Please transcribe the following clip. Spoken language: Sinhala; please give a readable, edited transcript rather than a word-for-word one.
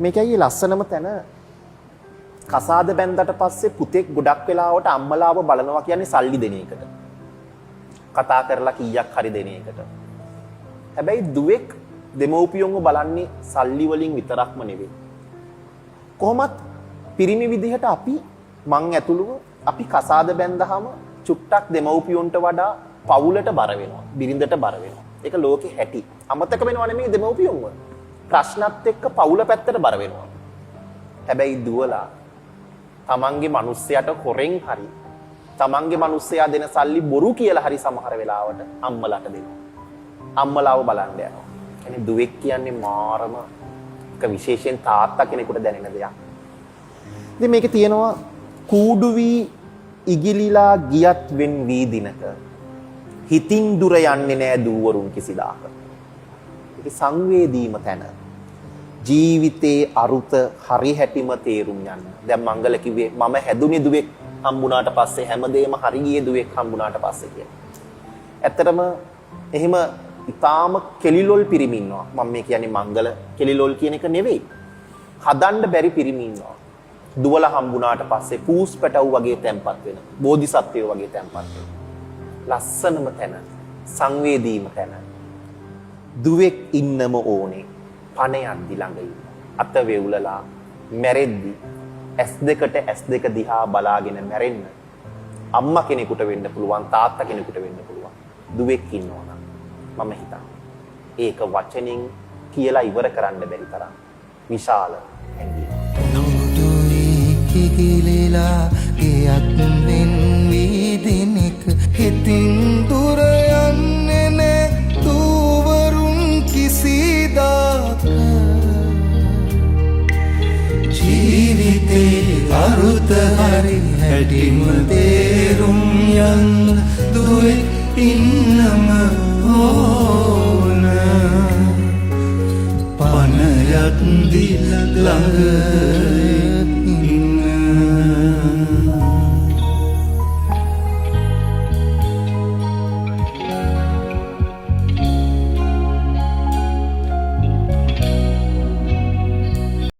මේකයි ලස්සනම තැන. කසාද බැන්දට පස්සේ පුතෙක් ගොඩක් වෙලාවට අම්මලාව බලනවා කියන්නේ සල්ලි දෙන එකට. කතා කරලා කීයක් හරි දෙන එකට. හැබැයි දුවෙක් දෙමව්පියන්ව බලන්නේ සල්ලි වලින් විතරක්ම නෙවෙයි. කොහොමත් පිරිමි විදිහට අපි, මං ඇතුළුව, අපි කසාද බැන්දහම චුට්ටක් දෙමව්පියන්ට වඩා පවුලට බර වෙනවා. බිරිඳට බර වෙනවා. ඒක ලෝකේ හැටි. අමතක වෙනව නෙමෙයි දෙමව්පියන්ව. ප්‍රශ්නත් එක්ක පවුල පැත්තට බර වෙනවා. හැබැයි දුවලා තමන්ගේ මිනිස්සයාට හොරෙන් හරි, තමන්ගේ මිනිස්සයා දෙන සල්ලි බොරු කියලා හරි සමහර වෙලාවට අම්මලාට දෙනවා. අම්මලාව බලන්න යනවා. කියන්නේ දුවෙක් කියන්නේ මාරම එක විශේෂයෙන් තාත්තා කෙනෙකුට දැනෙන දෙයක්. ඉතින් මේකේ තියෙනවා, කූඩු වී ඉගිලිලා ගියත් වෙන් වී දිනක හිතින් දුර යන්නේ නෑ දූවරුන් කිසිදාක. ඒක සංවේදීම තැන. ජීවිතේ අරුත හරි හැටිම තේරුම් යන්න. දැන් මංගල කිව්වේ මම හැදුනේ දුවෙක් හම්බුණාට පස්සේ, හැමදේම හරි ගියේ දුවෙක් හම්බුණාට පස්සේ කියලා. ඇත්තටම එහෙම ඉතාම කෙලිලොල් පිරිමි ඉන්නවා. මම මේ කියන්නේ මංගල කෙලිලොල් කියන එක නෙවෙයි. හදන්න බැරි පිරිමි ඉන්නවා. දුවලා හම්බුණාට පස්සේ පූස් පැටව් වගේ තැම්පත් වෙන. බෝධිසත්වයෝ වගේ තැම්පත් වෙන. ලස්සනම තැන, සංවේදීම තැන. දුවෙක් ඉන්නම ඕනේ. පණ යද්දි ළඟ ඉන්න. අත වෙවුලලා මැරෙද්දි ඇස් දෙකට ඇස් දෙක දිහා බලාගෙන මැරෙන්න අම්මා කෙනෙකුට වෙන්න පුළුවන්, තාත්තා කෙනෙකුට වෙන්න පුළුවන්. දුවෙක් ඉන්නවා නම් මම හිතන්නේ ඒක වචනෙන් කියලා ඉවර කරන්න බැරි තරම් විශාල හැඟීමක්. කිගිලිලා ගියත් වෙන් වී දිනක හිතින් දුර යන්නේ නෑ දූවරුන් කිසිදාක. ජීවිතේ අරුත හරි හැටිම තේරුම් යන්න දුවෙක් ඉන්නම ඕන. පණ යද්දි ළඟ.